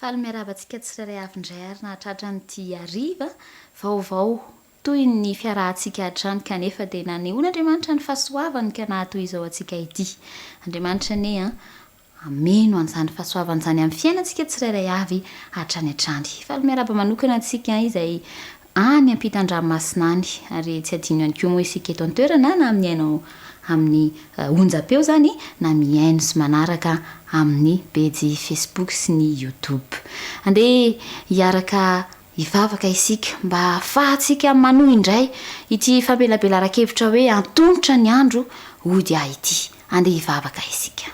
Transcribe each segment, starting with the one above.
Faly miarahaba antsika tsirairay avy indray ary nahatratra an'ity hariva vaovao toy ny fiarahantsika hatrany kanefa dia nanehoan'Andriamanitra ny fahasoavany ka nahatoy izao antsika ity. Andriamanitra anie an, hameno an'izany fahasoavany izany amin'ny fiainantsika tsirairay avy hatrany hatrany. Faly miarahaba manokana antsika izay any ampitan-dranomasina any ary tsy adino ihany koa moa isika eto an-toerana na mihaino amin'ny onjam-peo izany na mihaino sy manaraka amin'ny pejy Facebook sy ny YouTube. Andeha hiaraka hivavaka isika mba hahafahantsika manohy indray ity famelabelaran-kevitra hoe antomotra ny andro hody ahy ity. Andeha hivavaka isika.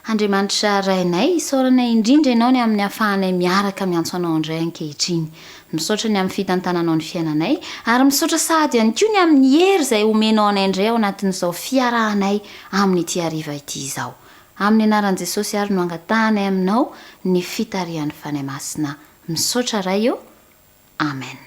Andriamanitra Rainay, isaoranay indrindra Ianao ny amin'ny ahafahanay miaraka miantso Anao indray ankehitriny. Misaotra ny amin'ny fitantananao ny fiainanay, ary misaotra sahady ihany koa ny amin'ny hery izay omenao anay indray ao anatin'izao fiarahanay amin'ity hariva ity izao. Amin'ny anaran'i Jesosy ary no angatahanay Aminao ny fitarihan'ny Fanahy Masina. Misaotra Ray ô. Amen.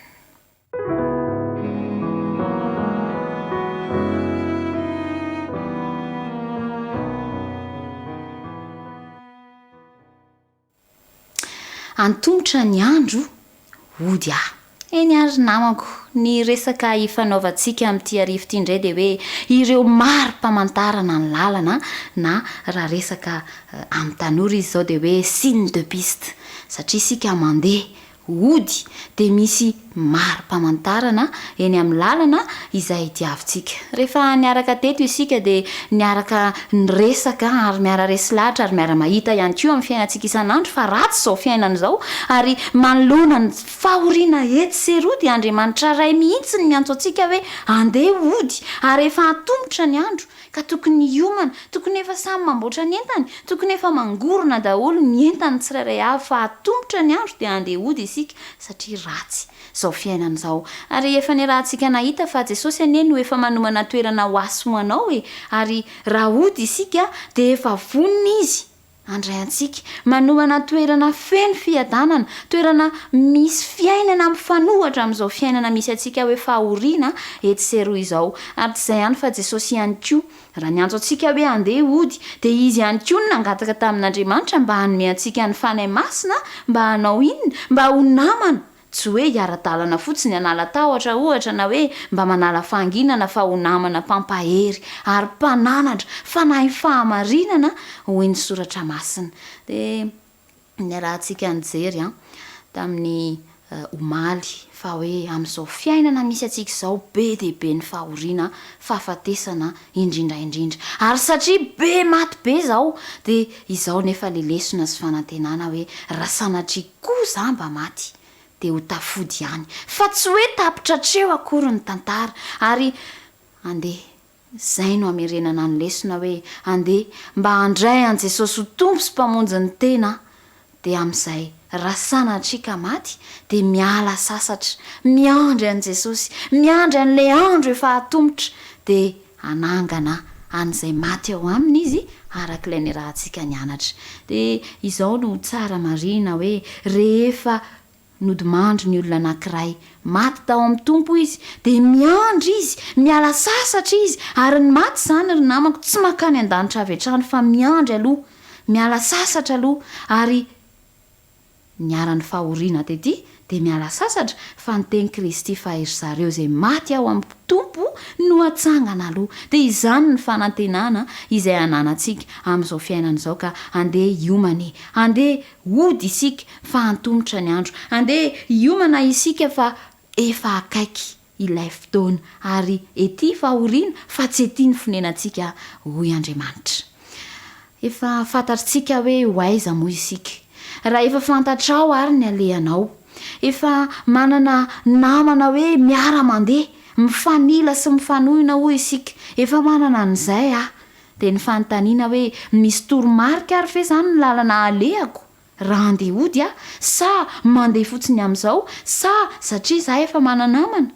Antomotra ny andro, hody aho. Eny ary ry namako, ny resaka ifanaovantsika amin'ity hariva ity indray dia hoe ireo mari-pamantarana ny lalana na raha resaka amin'ny tanora izy izao dia hoe signe de piste satria isika mandeha hody dia misy mari-pamantarana eny amin'ny lalana izay diavintsika. Rehefa niaraka teto isika dia niaraka niresaka ary miara-resy lahatra ary miara-mahita ihany koa amin'ny fiainantsika isan'andro fa ratsy izao fiainana izao ary manoloana ny fahoriana etsy sy eroa dia Andriamanitra Ray mihitsy no miantso antsika hoe andeha hody ary efa antomotra ny andro ka tokony hiomana, tokony efa samy mamboatra ny entany, tokony efa mangorona daholo ny entany tsirairay avy fa atomotra ny andro dia andeha hody isika satria ratsy izao fiainana izao. Ary efa niarahantsika nahita fa Jesosy anie no efa manomana toerana ho ahy sy ho anao e! Ary raha hody isika dia efa vonona Izy handray antsika, manomana toerana feno fiadanana, toerana misy fiainana mifanohatra amin'izao fiainana misy antsika hoe fahoriana etsy sy eroa izao. Ary tsy izay ihany fa Jesosy ihany koa, raha niantso antsika hoe handeha hody, dia Izy ihany koa no nangataka tamin'Andriamanitra mba hanome antsika ny Fanahy Masina mba hanao inona? Mba ho namana Tsy hoe hiara-dalana fotsiny hanala tahotra ohatra na hoe mba manala fahanginana fa ho namana mpampahery ary mpananatra fanahy fahamarinana hoy ny soratra masina. Dia niarahantsika nijery an, tamin'ny omaly fa hoe amin'izao fiainana misy antsika izao be dia be ny fahoriana, fahafatesana indrindra indrindra. Ary satria be maty be izao dia izao nefa le lesona sy fanantenana hoe raha sanatria koa za mba maty dia ho tafody ihany fa tsy hoe tapitra hatreo akory ny tantara ary andeha izay no hamerenana ny lesona hoe andeha mba handray an'i Jesosy ho Tompo sy Mpamonjy ny tena dia amin'izay raha sanatria ka maty dia miala sasatra miandry an'i Jesosy miandry an'ilay andro efa atomotra dia hanangana an'izay maty ao aminy izy araka ilay niarahantsika nianatra. Dia izao no tsara marihina hoe rehefa nodimandry ny olona anankiray, maty tao amin'ny Tompo izy, dia miandry izy, miala sasatra izy, ary ny maty izany ry namako tsy mankany an-danitra avy hatrany fa miandry aloha, miala sasatra aloha, ary Niharan'ny fahoriana tety dia miala sasatra fa niteny Kristy fa ry zareo izay maty ao amin'ny Tompo no hatsangana aloha. Dia izany ny fanantenana izay ananantsika amin'izao fiainana izao ka andeha hiomana e! Andeha hody isika fa antomotra ny andro. Andeha hiomana isika fa efa akaiky ilay fotoana ary ety fahoriana fa tsy ety ny fonenantsika hoy Andriamanitra. Efa fantatrtsika hoe ho aiza moa isika. Raha efa fantatrao ary ny alehanao, efa manana namana hoe miara-mandeha, mifanila sy mifanohina hoy isika, efa manana an'izay aho. Dia ny fanontaniana hoe misy toromarika ary ve izany ny lalana alehako? Raha handeha hody aho, sa mandeha fotsiny amin'izao, sa satria izaho efa mana-namana?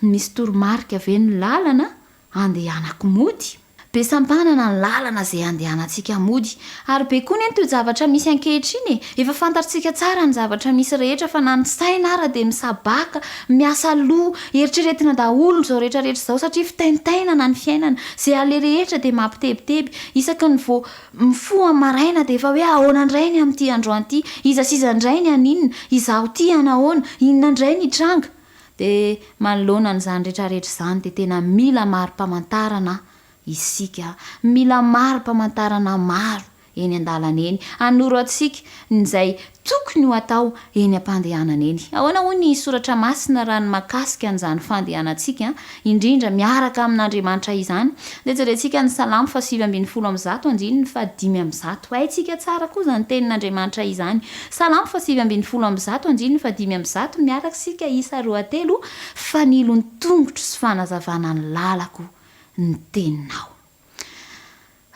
Misy toromarika ve ny lalana andehanako mody? Be sampanana ny lalana izay andehanantsika mody. Ary be koa anie ny toe-javatra misy ankehitriny e! Efa fantatrtsika tsara ny zavatra misy rehetra fa na ny saina ara dia misabaka, miasa loha, eritreretina daholo izao rehetra rehetra izao satria fitaintainana ny fiainana. Izay aleha rehetra dia mampitebiteby. Isaky ny vao mifoha maraina dia efa hoe ahoana indray ny amin'ity androany ity? Iza sy iza indray ny haninona? Izaho ity hanahoana? Inona indray ny hitranga? Dia manoloana an'izany rehetrarehetra izany dia tena mila mari-pamantarana isika, mila mari-pamantarana maro eny an-dalana eny, hanoro antsika izay tokony ho atao eny am-pandehanana eny. Ahoana hoy ny Soratra Masina raha ny mahakasika an'izany fandehanantsika, indrindra miaraka amin'Andriamanitra izany? Dia jerentsika ny Salamo faha-119 andininy faha-105. Haintsika tsara koa izany tenin'Andriamanitra izany. Salamo faha-119 andininy faha-105 Miaraka isika isa roa telo Fanilo ny tongotro sy fanazavana ny lalako ny teninao.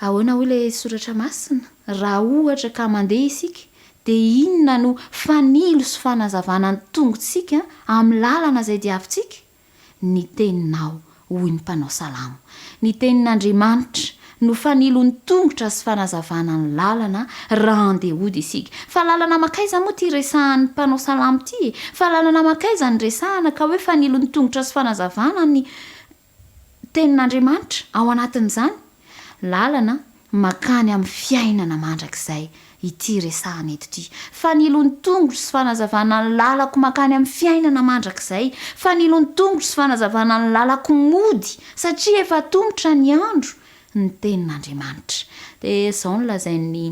Ahoana hoy ilay soratra masina? Raha ohatra ka mandeha isika dia inona no fanilo sy fanazavana ny tongotsika amin'ny lalana izay diavintsika? Ny teninao, hoy ny mpanao salamo. Ny tenin'Andriamanitra no fanilon'ny tongotra sy fanazavana ny lalana raha handeha hody isika. Fa lalana mankaiza moa ity resahan'ny mpanao salamo ity e? Fa lalana mankaiza no resahana ka hoe fanilon'ny tongotra sy fanazavana ny Tenin'Andriamanitra ao anatin'izany? Lalana mankany amin'ny fiainana mandrakizay ity resahana eto ity. Fanilon'ny tongotro sy fanazavana ny lalako mankany amin'ny fiainana mandrakizay. Fanilon'ny tongotro sy fanazavana ny lalako mody satria efa atomotra ny andro ny tenin'Andriamanitra. Dia izao no lazain'ny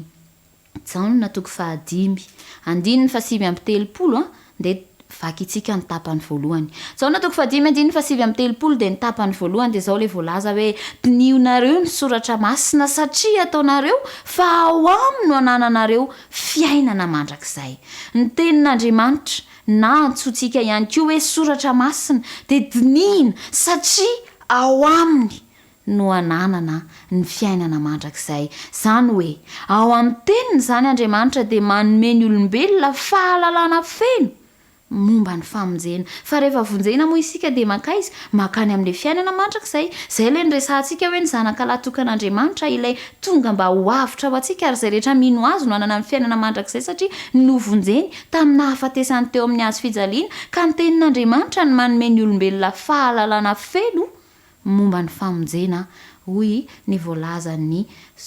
Jaona toko fahadimy, andininy faha-39, dia vakintsika ny tapany voalohany. Jaona toko fahadimy, andininy faha-39 dia ny tapany voalohany dia izao ilay voalaza hoe, Dinihonareo ny soratra masina satria ataonareo fa ao aminy no anananareo fiainana mandrakizay. Ny tenin'Andriamanitra, na antsointsika ihany koa hoe soratra masina, dia dinihina satria ao aminy no ananana ny fiainana mandrakizay. Izany hoe, ao amin'ny Teniny izany Andriamanitra dia manome ny olombelona fahalalana feno momba ny famonjena. Fa rehefa vonjena moa isika dia mankaiza? Mankany amin'ilay fiainana mandrakizay. Izay ilay niresahantsika hoe ny Zanaka lahy tokan'Andriamanitra, ilay tonga mba ho avotra ho antsika ary izay rehetra mino Azy no hanana ny fiainana mandrakizay satria novonjeny tamin'ny nahafatesany teo amin'ny hazo fijaliana. Ka ny Tenin'Andriamanitra no manome ny olombelona fahalalana feno momba ny famonjena, hoy ny voalazan'ny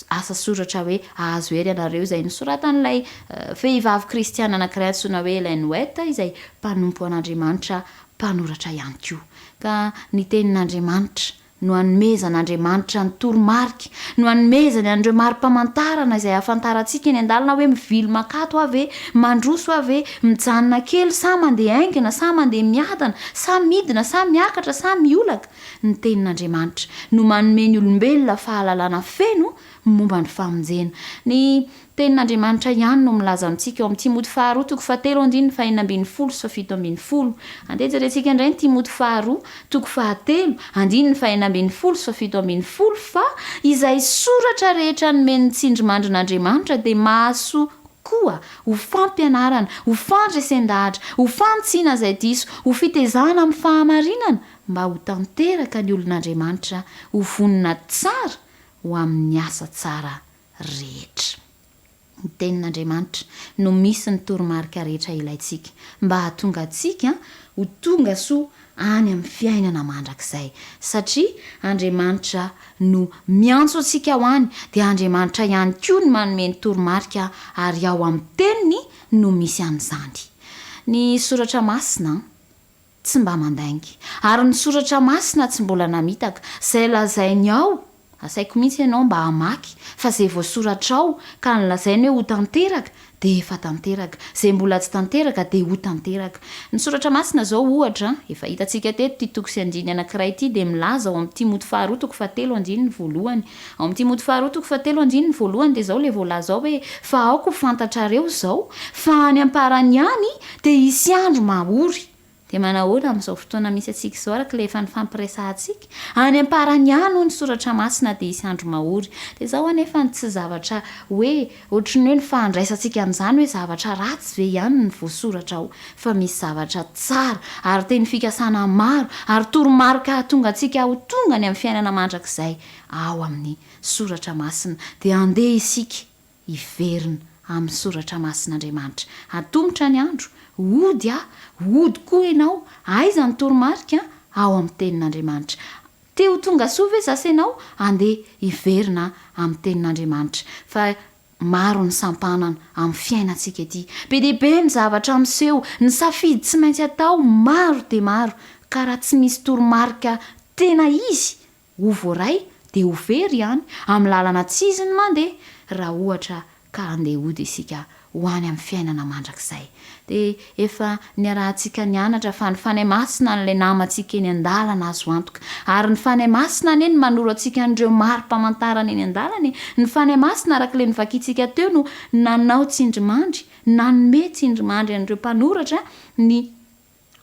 asa soratra hoe Ahazo hery ianareo, izay nosoratan'ilay vehivavy kristiana anankiray antsoina hoe Ellen White, izay mpanompo an'Andriamanitra mpanoratra ihany koa. Ka ny Tenin'Andriamanitra no anomezan'Andriamanitra ny toromarika, no anomezany an'ireo mari-pamantarana izay ahafantarantsika eny an-dalana hoe mivily mankato aho ve, mandroso aho ve, mijanona kely sa mandeha haingana sa mandeha miadana sa midina sa miakatra sa miolaka. Ny Tenin'Andriamanitra no manome ny olombelona fahalalana feno momba ny famonjena. Ny Tenin'Andriamanitra ihany no milaza amintsika ao amin'ny Timoty faharoa toko fahatelo andininy fahenina ambin'ny folo sy fahafito ambin'ny folo. Andeha jerentsika indray ny Timoty faharoa toko fahatelo andininy fahenina ambin'ny folo sy fahafito ambin'ny folo fa izay soratra rehetra nomen'ny tsindrimandrin'Andriamanitra dia mahasoa koa ho fampianarana, ho fandresen-dahatra, ho fanitsiana izay diso, ho fitezana amin'ny fahamarinana, mba ho tanteraka ny olon'Andriamanitra, ho vonona tsara ho amin'ny asa tsara rehetra. Ny Tenin'Andriamanitra no misy ny toromarika rehetra ilaintsika mba hahatonga antsika ho tonga soa any amin'ny fiainana mandrakizay. Satria Andriamanitra no miantso antsika ho any, dia Andriamanitra ihany koa no manome ny toromarika ary ao amin'ny Teniny no misy an'izany. Ny Soratra Masina tsy mba mandainga. Ary ny soratra masina tsy mbola namitaka. Izay lazainy ao, asaiko mihitsy ianao mba hamaky, fa izay voasoratra ao ka nolazainy hoe ho tanteraka dia efa tanteraka. Izay mbola tsy tanteraka dia ho tanteraka. Ny soratra masina izao ohatra, efa hitantsika teto ity toko sy andininy anankiray ity dia milaza ao amin'ny Timoty faharoa toko fahatelo andininy voalohany. Ao amin'ny Timoty faharoa toko fahatelo andininy voalohany dia izao ilay voalaza ao hoe, Fa aoka ho fantatrareo izao, fa any am-parany any dia hisy andro mahory. Dia manahoana amin'izao fotoana misy antsika izao araka ilay efa nifampiresahantsika? Any am-parany ihany hoy ny soratra masina dia hisy andro mahory. Dia izao anefa no tsy zavatra hoe ohatry ny hoe ny fahandraisantsika an'izany hoe zavatra ratsy ve ihany ny voasoratra ao fa misy zavatra tsara ary teny fikasana maro ary toromarika hahatonga antsika ho tonga any amin'ny fiainana mandrakizay ao amin'ny soratra masina. Dia andeha isika hiverina amin'ny soratra masin'Andriamanitra. Atomotra ny andro, hody aho, hody koa ianao, aiza ny toromarika? Ao amin'ny tenin'Andriamanitra. Te ho tonga soa ve zasa ianao? Andeha hiverina amin'ny tenin'Andriamanitra. Fa maro ny sampanana amin'ny fiainantsika ety. Be dia be ny zavatra miseho, ny safidy tsy maintsy atao maro dia maro, ka raha tsy misy toromarika tena izy Ho voaray dia ho very ihany amin'ny lalana tsy izy ny mandeha raha ohatra ka handeha hody isika ho any amin'ny fiainana mandrakizay. Dia efa niarahantsika nianatra fa ny Fanahy Masina an'ilay namantsika eny an-dalana azo antoka. Ary ny Fanahy Masina anie no manoro antsika an'ireo mari-pamantarana eny an-dalana e! Ny Fanahy Masina araka ilay novakintsika teo no nanao tsindrimandry, nanome tsindrimandry an'ireo mpanoratra ny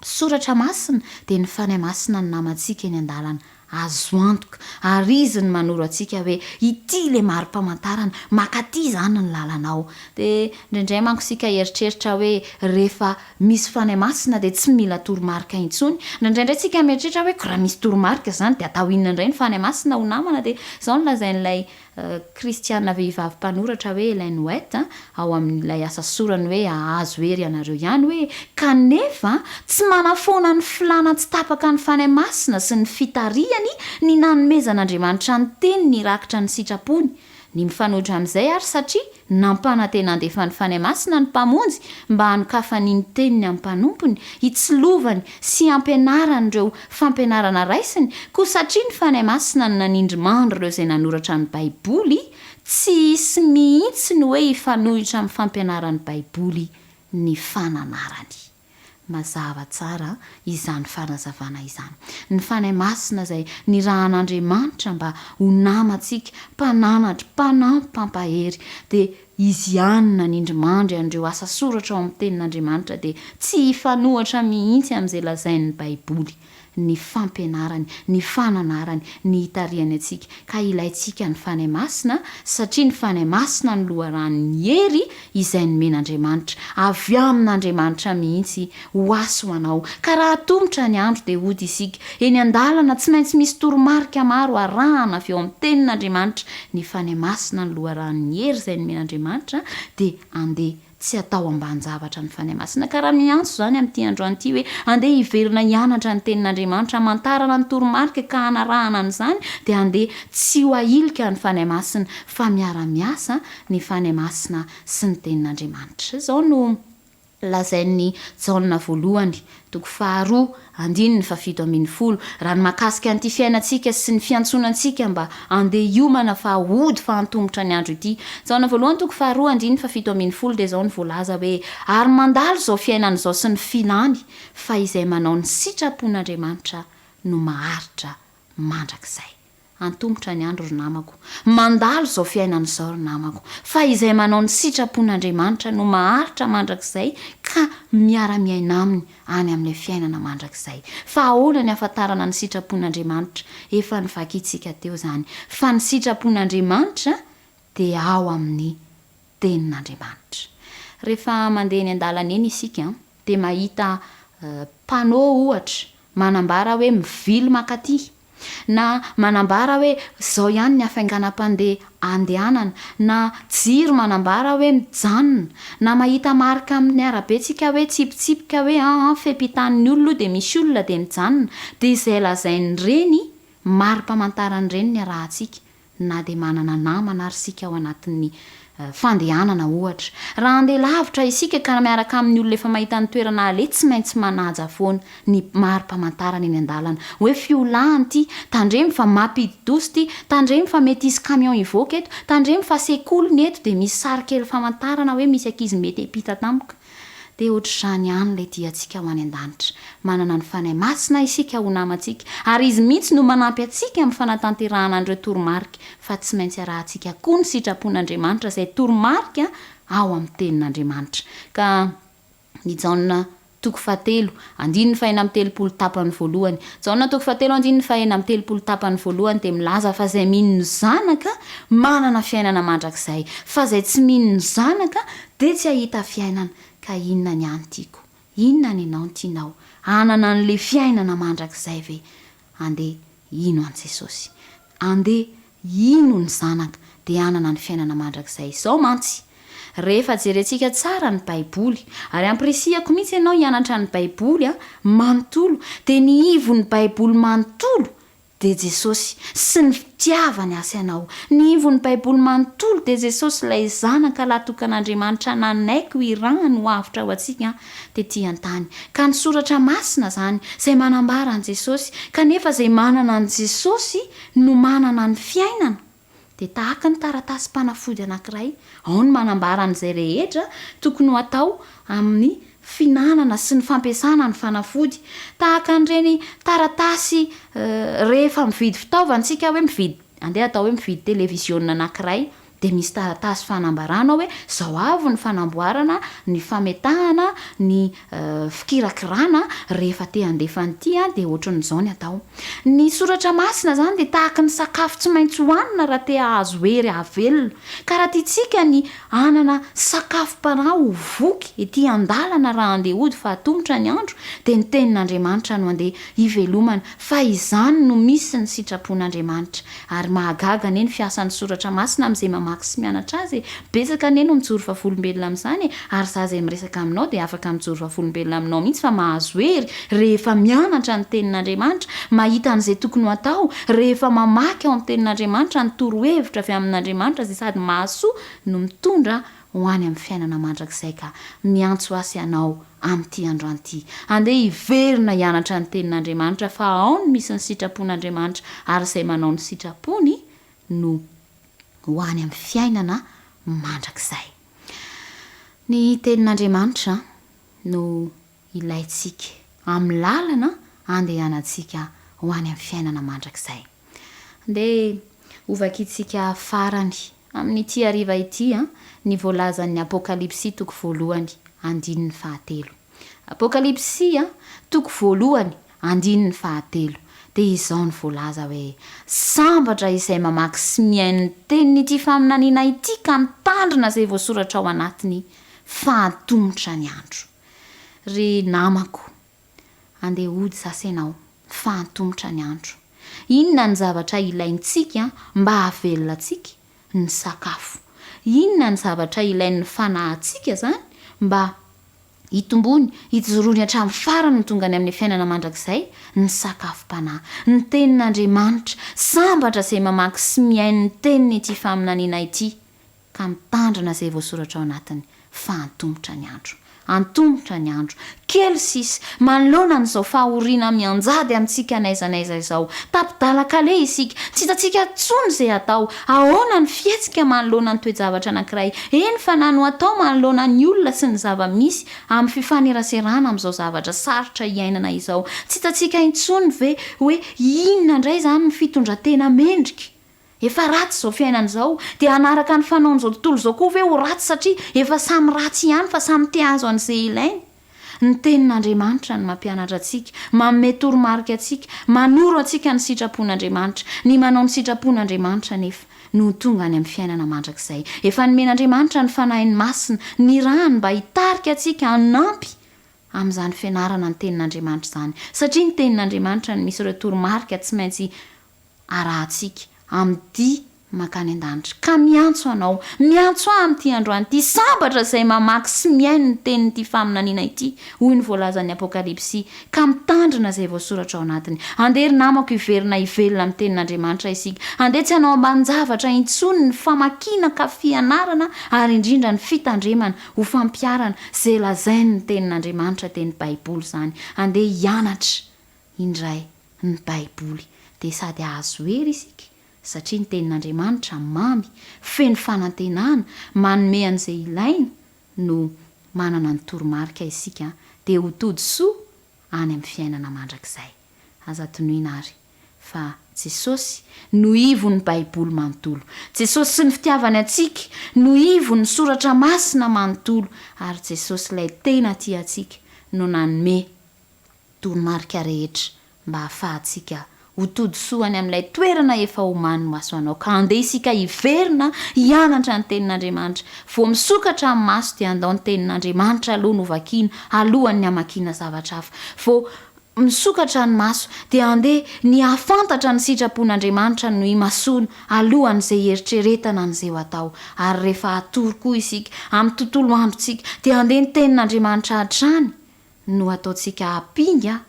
Soratra Masina dia ny Fanahy Masina no namantsika eny an-dalana, azo antoka, ary Izy no manoro antsika hoe ity ilay mari-pamantarana, mankaty izany ny lalanao. Dia indraindray manko isika hieritreritra hoe rehefa misy Fanahy Masina dia tsy mila toromarika intsony. Indraindray indray isika mieritreritra hoe ko raha misy toromarika izany dia atao inona indray ny Fanahy Masina ho namana? Dia izao no lazain'ilay Kristiana vehivavy mpanoratra hoe Ellen White ao amin'ilay asa sorany hoe Hahazo Hery Ianareo Ihany hoe, Kanefa, tsy manafoana ny filàna tsy tapaka ny Fanahy Masina sy ny fitarihany ny nanomezan'Andriamanitra ny Teniny hirakitra ny sitrapony. Ny mifanohitra amin'izay ary satria Nampanantena handefa ny Fanahy Masina ny Mpamonjy mba hanokafany ny Teniny amin'ny mpanompony, hitsilovany sy hampianarany ireo fampianarana raisiny, koa satria ny Fanahy Masina no nanindry mandry ireo izay nanoratra ny Baiboly, tsy hisy mihitsy ny hoe hifanohitra amin'ny fampianaran'ny Baiboly ny fananarany. Mazava tsara izany fanazavana izany. Ny Fanahy Masina izay nirahan'Andriamanitra mba ho namantsika, mpananatra, mpanampy, mpampahery, dia Izy ihany no nanindry mandry an'ireo asa soratra ao amin'ny Tenin'Andriamanitra dia tsy hifanohatra mihitsy amin'izay lazain'ny Baiboly. ny fampianarany, ny fananarany, ny hitarihany antsika, ka ilaintsika ny Fanahy Masina, satria ny Fanahy Masina no loharanon'ny hery izay nomen'Andriamanitra, avy amin'Andriamanitra mihitsy, ho ahy sy ho anao. Ka raha atomotra ny andro dia hody isika, eny an-dalana, tsy maintsy misy toromarika maro arahana avy eo amin'ny Tenin'Andriamanitra, ny Fanahy Masina no loharanon'ny hery izay nomen'Andriamanitra, dia andeha Tsy atao ambanin-javatra ny Fanahy Masina. Ka raha miantso izany amin'ity androany ity hoe andeha hiverina hianatra ny Tenin'Andriamanitra, hamantarana ny toromarika ka hanarahana an'izany, dia andeha tsy ho ahilika ny Fanahy Masina, fa miara-miasa ny Fanahy Masina sy ny Tenin'Andriamanitra. Izao no lazain'i Jaona voalohany, toko faharoa, Andininy fahafito ambinifolo, Raha ny mahakasika an'ity fiainantsika sy ny fiantsoana antsika mba handeha hiomana fa hody fa antomotra ny andro ity. Jaona voalohany toko faharoa andininy fahafito ambinifolo dia izao no voalaza hoe, Ary mandalo izao fiainana izao sy ny filany, fa izay manao ny sitrapon'Andriamanitra no maharitra mandrakizay. Antomotra ny andro ry namako. Mandalo izao fiainana izao ry namako. Fa izay manao ny sitrapon'Andriamanitra no maharitra mandrakizay ka miara-miaina aminy any amin'ilay fiainana mandrakizay. Fa ahoana ny ahafantarana ny sitrapon'Andriamanitra? Efa novakintsika teo izany. Fa ny sitrapon'Andriamanitra dia ao amin'ny Tenin'Andriamanitra. Rehefa mandeha eny an-dalana eny isika dia mahita panneau ohatra manambara hoe mivily mankaty, na manambara hoe izao ihany ny hafainganam-pandeha andehanana, na jiro manambara hoe mijanona, na mahita marika amin'ny arabe tsika hoe tsipitsipika hoe an an fepitan'ny olona io dia misy olona dia mijanona, dia izay lazain'ireny mari-pamantaran'ireny ny arahantsika na dia manana namana ary isika ao anatin'ny fandehanana ohatra. Raha handeha lavitra isika ka miaraka amin'ny olona efa mahita ny toerana aleha, tsy maintsy manaja foana ny mari-pamantarana eny an-dalana. Hoe fiolahana ity, tandremo fa mampidi-doza ity, tandremo fa mety hisy camion hivoaka eto, tandremo fa sekoly ny eto dia misy sary kely famantarana hoe misy ankizy mety hiampita tampoka. Dia ohatr'izany ihany ilay diantsika ho any an-danitra. Manana ny Fanahy Masina isika ho namantsika, ary Izy mihitsy no manampy antsika amin'ny fanatanterahana an'ireo toromarika, fa tsy maintsy arahantsika koa ny sitrapon'Andriamanitra izay toromarika ao amin'ny Tenin'Andriamanitra. Ka ny Jaona. toko fahatelo, andininy faha-36 tapany voalohany. Jaona toko fahatelo andininy faha-36 tapany voalohany dia milaza fa izay mino ny Zanaka manana fiainana mandrakizay, fa izay tsy mino ny Zanaka dia tsy hahita fiainana. Ka inona ny ahy no tiako? Inona ny anao no tianao? Hanana an'ilay fiainana mandrakizay ve? Andeha hino an'i Jesosy. Andeha hino ny Zanaka dia hanana ny fiainana mandrakizay. Izao mantsy, rehefa jerentsika tsara ny Baiboly, ary ampirisihako mihitsy ianao hianatra ny Baiboly manontolo, dia ny ivon'ny Baiboly manontolo dia Jesosy sy ny fitiavany ahy sy anao. Ny ivon'ny Baiboly manontolo dia Jesosy ilay Zanaka lahatokan'Andriamanitra nanaiky ho irahany ho avotra ho antsika tetỳ an-tany. Ka ny Soratra Masina izany, izay manambara an'i Jesosy, kanefa izay manana an'i Jesosy no manana ny fiainana, dia tahaka ny taratasim-panafody anankiray, ao ny manambara an'izay rehetra tokony ho atao amin'ny fihinanana sy ny fampiasana ny fanafody. Tahaka an'ireny taratasy rehefa mividy fitaovana isika hoe mividy, andeha atao hoe mividy televiziona anankiray, Dia misy taratasy fanambarana ao hoe izao avy ny fanamboarana, ny fametahana, ny fikirakirana, rehefa te handefa an'ity dia ohatran'izao ny atao. Ny soratra masina izany dia tahaky ny sakafo tsy maintsy hohanina raha te hahazo hery hahavelona. Ka raha tiantsika ny hanana sakafom-panahy ho voky ety an-dalana raha handeha hody fa atomotra ny andro dia ny tenin'Andriamanitra no andeha hivelomana fa izany no misy ny sitrapon'Andriamanitra. Ary mahagaga anie ny fiasan'ny soratra masina amin'izay mamaky sy mianatra azy e! Betsaka anie no mijoro vavolombelona amin'izany e! Ary za izay miresaka aminao dia afaka mijoro vavolombelona aminao mihitsy fa mahazo hery rehefa mianatra ny tenin'Andriamanitra, mahita an'izay tokony ho atao, rehefa mamaky ao amin'ny tenin'Andriamanitra ny torohevitra avy amin'Andriamanitra izay sady mahasoa no mitondra ho any amin'ny fiainana mandrakizay ka miantso ahy sy anao amin'ity androany ity. Andeha hiverina hianatra ny Tenin'Andriamanitra fa ao no misy ny sitrapon'Andriamanitra ary izay manao ny sitrapony no ho any amin'ny fiainana mandrakizay. Ny Tenin'Andriamanitra no ilaintsika amin'ny lalana andehanantsika ho any amin'ny fiainana mandrakizay. Andeha hovakintsika farany amin'ity hariva ity ny voalazan'ny Apokalypsy toko voalohany andininy fahatelo. Apokalypsy toko voalohany andininy fahatelo dia izao no voalaza hoe, Sambatra izay mamaky sy mihaino ny tenin'ity faminaniana ity ka mitandrina izay voasoratra ao anatiny fa antomotra ny andro. Ry namako, andeha hody sasa ianao fa antomotra ny andro. Inona ny zavatra ilaintsika mba hahavelona antsika? Ny sakafo. Inona ny zavatra ilain'ny fanahintsika izany mba hitombony, hijoroany hatramin'ny farany ho tonga any amin'ny fiainana mandrakizay? Ny sakafom-panahy. Ny Tenin'Andriamanitra. Sambatra izay mamaky sy mihaino ny Teniny ity faminaniana ity. ka mitandrina izay voasoratra ao anatiny fa antomotra ny andro. Antomotra ny andro. Kely sisa, manoloana an'izao fahoriana mianjady amintsika n'aiza n'aiza izao. Tapi-dalan-kaleha isika, tsy hitantsika intsony izay hatao. Ahoana ny fihetsika manoloana ny toe-javatra anankiray, eny fa na no atao manoloana ny olona sy ny zava-misy amin'ny fifaneraserana amin'izao zavatra sarotra iainana izao. Tsy hitantsika intsony ve hoe inona indray izany ny fitondran-tena mendrika? Efa ratsy izao fiainana izao, dia hanaraka ny fanaon'izao tontolo izao koa ve ho ratsy satria efa samy ratsy ihany fa samy te hahazo an'izay ilainy? Ny Tenin'Andriamanitra no mampianatra antsika, manome toromarika antsika, manoro antsika ny sitrapon'Andriamanitra. Ny manao ny sitrapon'Andriamanitra anefa no ho tonga any amin'ny fiainana mandrakizay. Efa nomen'Andriamanitra ny Fanahiny Masina, nirahany mba hitarika antsika, hanampy amin'izany fianarana ny Tenin'Andriamanitra izany. Satria ny Tenin'Andriamanitra no misy ireo toromarika tsy maintsy arahantsika amin'ny dia mankany an-danitra. Ka miantso anao, miantso ahy amin'ity androany ity, sambatra izay mamaky sy mihaino ny tenin'ity faminaniana ity, hoy ny voalazan'ny Apokalypsy, ka mitandrina izay voasoratra ao anatiny. Andeha ry namako hiverina hivelona amin'ny tenin'Andriamanitra isika. Andeha tsy hanao ambanin-javatra intsony ny famakiana ka fianarana ary indrindra ny fitandremana ho fampiharana izay lazain'ny tenin'Andriamanitra dia ny Baiboly izany. Andeha hianatra indray ny Baiboly, dia sady hahazo hery isika, satria ny Tenin'Andriamanitra mamy, feno fanantenana, manome an'izay ilaina, no manana ny toromarika isika, dia ho tody soa any amin'ny fiainana mandrakizay. Aza adinoina àry fa Jesosy no ivon'ny Baiboly manontolo. Jesosy sy ny fitiavany antsika no ivon'ny Soratra Masina manontolo, ary Jesosy ilay tena tia antsika. no nanome toromarika rehetra mba hahafahantsika ho tody soa any amin'ilay toerana efa omanin'ny maso anao. Ka andeha isika hiverina hianatra ny Tenin'Andriamanitra. Vao misokatra ny maso dia andao ny Tenin'Andriamanitra aloha no vakiana alohan'ny hamakiana zavatra hafa. Vao misokatra ny maso dia andeha ny hahafantatra ny sitrapon'Andriamanitra no imasoana alohan'izay hieritreretana an'izay ho atao. Ary rehefa hatory koa isika, amin'ny tontolo androntsika, dia andeha ny Tenin'Andriamanitra hatrany no ataontsika ampinga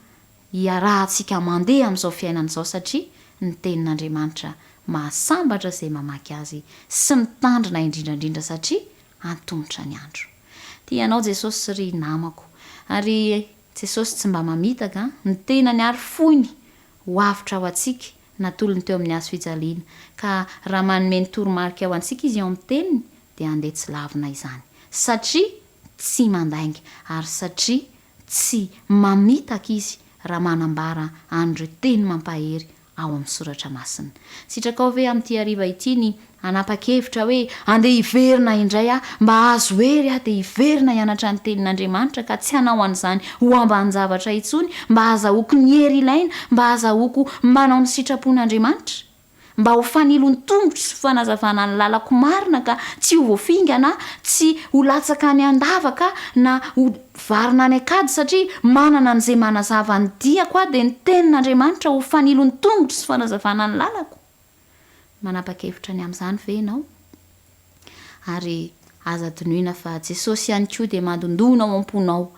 hiarahantsika mandeha amin'izao fiainana izao satria ny Tenin'Andriamanitra mahasambatra izay mamaky azy sy mitandrina indrindra indrindra satria antomotra ny andro. Tia anao Jesosy ry namako. Ary Jesosy tsy mba mamitaka an, ny tenany ary foiny ho avotra ho antsika natolony teo amin'ny hazo fijaliana ka raha manome ny toromarika ho antsika Izy ao amin'ny Teniny dia andeha tsy lavina izany satria tsy mandainga ary satria tsy mamitaka izy raha manambara an'ireo teny mampahery ao amin'ny Soratra Masina. Sitrakao ve amin'ity hariva ity ny hanapa-kevitra hoe andeha hiverina indray aho mba hahazo hery aho dia hiverina hianatra ny Tenin'Andriamanitra ka tsy hanao an'izany ho ambanin-javatra intsony mba hahazahoako ny hery ilaina mba hahazahoako manao ny sitrapon'Andriamanitra? Mba ho fanilon'ny tongotro sy fanazavana ny lalako marina ka tsy ho voafingana aho, tsy ho latsaka any an-davaka aho na ho varina any an-kady satria manana an'izay manazava ny diako aho dia ny tenin'Andriamanitra ho fanilon'ny tongotro sy fanazavana ny lalako. Manapa-kevitra ny amin'izany ve ianao? Ary aza adinoina fa Jesosy ihany koa dia mandondona ao am-ponao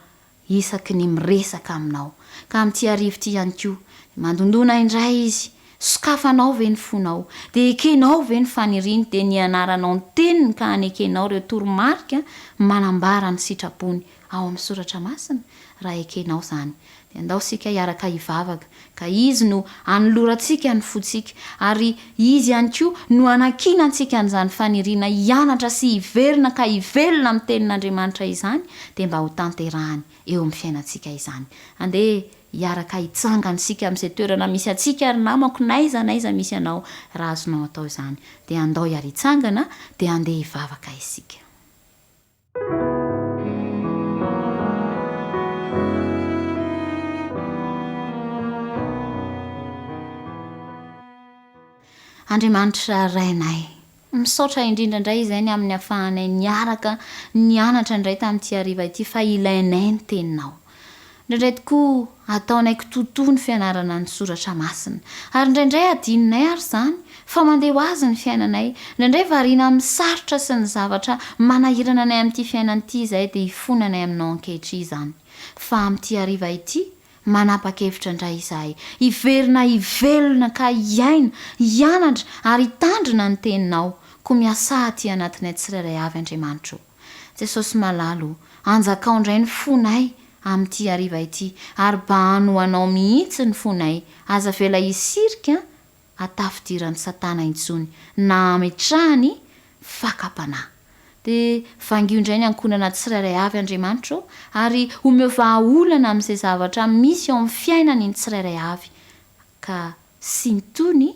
isaky ny miresaka aminao. Ka amin'ity hariva ity ihany koa, dia mandondona indray Izy, sokafanao ve ny fonao? Dia ekenao ve ny faniriany? Dia nianaranao ny Teniny ka hanekenao ireo toromarika manambara ny sitrapony ao amin'ny Soratra Masina? Raha ekenao izany, dia andao isika hiaraka hivavaka, ka Izy no hanolorantsika ny fontsika, ary Izy ihany koa no hanankinantsika an'izany faniriana hianatra sy hiverina ka hivelona amin'ny Tenin'Andriamanitra izany, dia mba ho tanterahany eo amin'ny fiainantsika izany. Andeha hiaraka hitsangana isika amin'izay toerana misy antsika, ry namako, n'aiza n'aiza misy anao, raha azonao atao izany, dia andao hiara-hitsangana, dia andeha hivavaka isika. Andriamanitra Rainay, misaotra indrindra indray izay ny amin'ny afahanay niaraka nianatra indray tamin'ity hariva ity fa ilainay ny Teninao. Indraindray tokoa ataonay kitoatoa ny fianarana ny soratra masina. Ary indraindray adinonay ary izany, fa mandeha ho azy ny fiainanay. Indraindray variana amin'ny sarotra sy ny zavatra manahirana anay amin'ity fiainana ity izahay dia ifonanay aminao ankehitriny izany. Fa amin'ity hariva ity, manapa-kevitra indray izahay hiverina hivelona ka hiaina, hianatra ary hitandrina ny Teninao. Koa miasà aty anatinay tsirairay avy Andriamanitra o. Jesosy malala o, anjakao indray ny fonay amin'ity hariva ity ary bahano ho anao mihitsy ny fonay, aza avela hisirika hatafidiran'i satana intsony na hametrahany fakam-panahy. Dia vangio indray ny ankohonana tsirairay avy Andriamanitra o, ary omeo vahaolana amin'izay zavatra misy eo amin'ny fiainany ny tsirairay avy ka sintony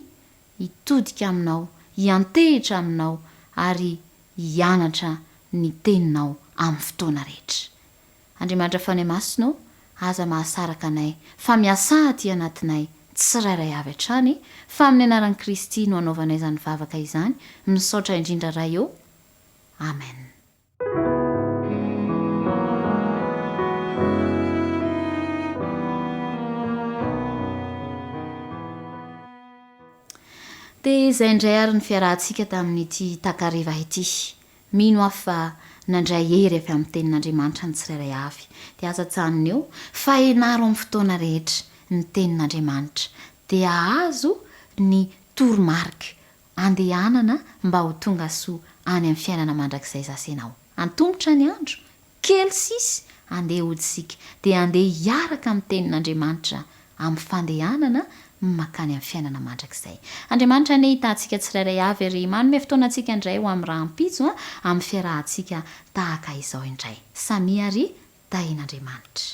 hitodika aminao, hiantehitra aminao ary hianatra ny Teninao amin'ny fotoana rehetra. Andriamanitra Fanahy Masina ô, aza mahasaraka anay, fa miasà aty anatinay tsirairay avy hatrany, fa amin'ny anaran'i Kristy no anaovanay izany vavaka izany, misaotra indrindra Ray ô. Amen. Dia izay indray ary ny fiarahantsika tamin'ity takariva ity. Mino aho fa nandray hery avy amin'ny Tenin'Andriamanitra ny tsirairay avy. Dia aza ajanona eo, fa ianaro amin'ny fotoana rehetra ny Tenin'Andriamanitra. Dia hahazo ny toromarika andehanana mba ho tonga soa any amin'ny fiainana mandrakizay zasy ianao. Antomotra ny andro, Kely sisa andeha hody isika dia andeha hiaraka amin'ny tenin'Andriamanitra amin'ny fandehanana mankany amin'ny fiainana mandrakizay. Andriamanitra anie hitaha antsika tsirairay avy ary manome fotoana antsika indray ho amin'ny rahampitso amin'ny fiarahantsika tahaka izao indray. Samia ary tahin'Andriamanitra.